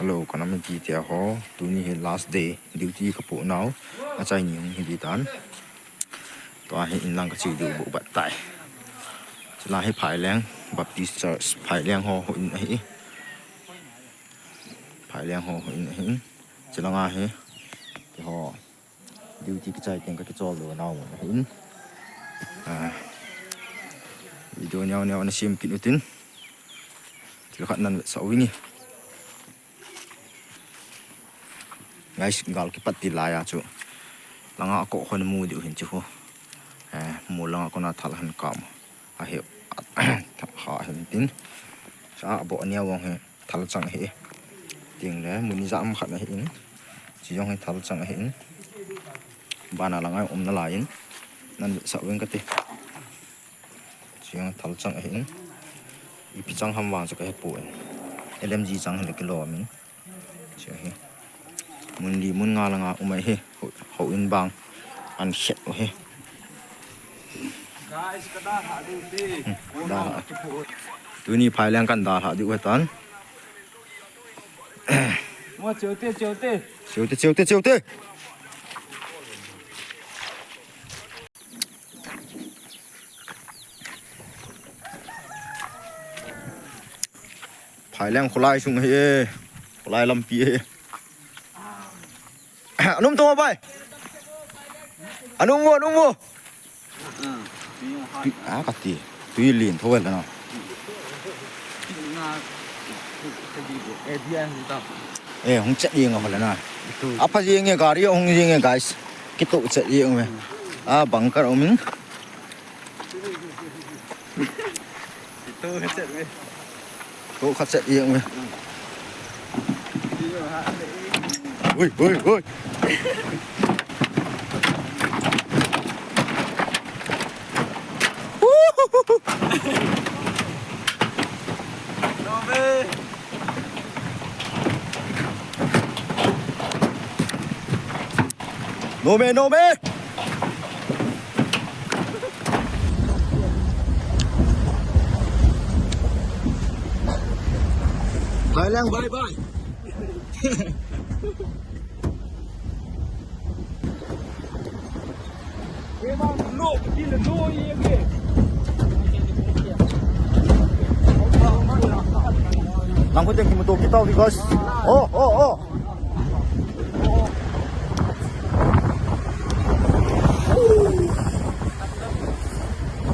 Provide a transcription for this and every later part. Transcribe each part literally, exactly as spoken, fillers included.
Hello, ka nam mite ho, tuni hi last day, duty ka poh nau, achai ni hung hi di tan. Tua hi in lang ka che diu bou bat tai. Chulai hi Phaileng Baptist Church, Phaileng ho houin ahi. Phaileng ho houin ahi. Chulanga hi, keiho duty kichai teng ka kichol lou nau mun ahin. Ah, video neo neo ana sem kit utin. Thil khat nan vetsah uvin. Guys, gal kipat til lai a chu. Langa a koh khon mu diu hin chu ho. Eh, mu langa kona thal han kam. Ahi, ha hin tin. Sa bo ania wang hi thal chang hi. Ting le, mun ijat ham khat ahin. Chi jong hi thal chang ahin. Bana langa um nalai in. Nan vetsah uvin kati. Chi jong thal chang ahin. Ipi chang ham vang chu ka hepon. L M G chang hi le kilom in. Chi hi. Mun li mun nga langa um ahi. Ho, houin bang. An set u hi. Guys, ka dalha diu te. Hmm, dalha. Tuni Phaileng kan dalha diu hi tan. Mo, cheu te, cheu te. Cheu te, cheu te, cheu te. Phaileng kholai sung hi e. Kholai lampi hi e. Anum to bai. Anum vo, anum vo. Tui, a kati. Tui lin tho le na. Eh, hung chet jeng a hole na. Apha jeng e, gari hung jeng e, guys. Kito chet jeng e. A bunker um in. Kito chet e. Ko khat set jeng uve. Ui, ui, ui. No me, no me. Thailand, bye bye. Langkot yang kimuto kita, guys. Oh, oh, oh.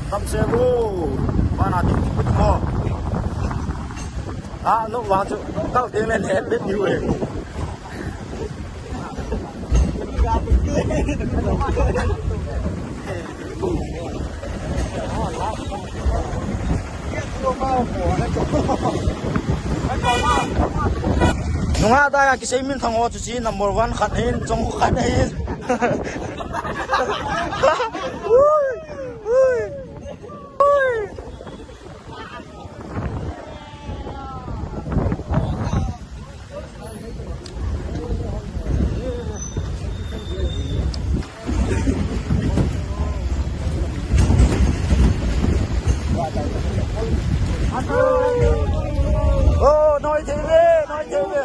Tam se bo. Mana ti ti ko. Ah, no, wa chu. Tao ding le le le ni we. Nunga da ya kisei min thang ho chu si number one khat hin, chong khat hin. Ui, ui, ui. Oh, noi thei ve, noi thei ve.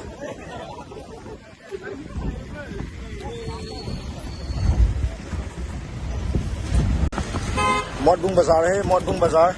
Motbung Bazar hai, Motbung Bazar.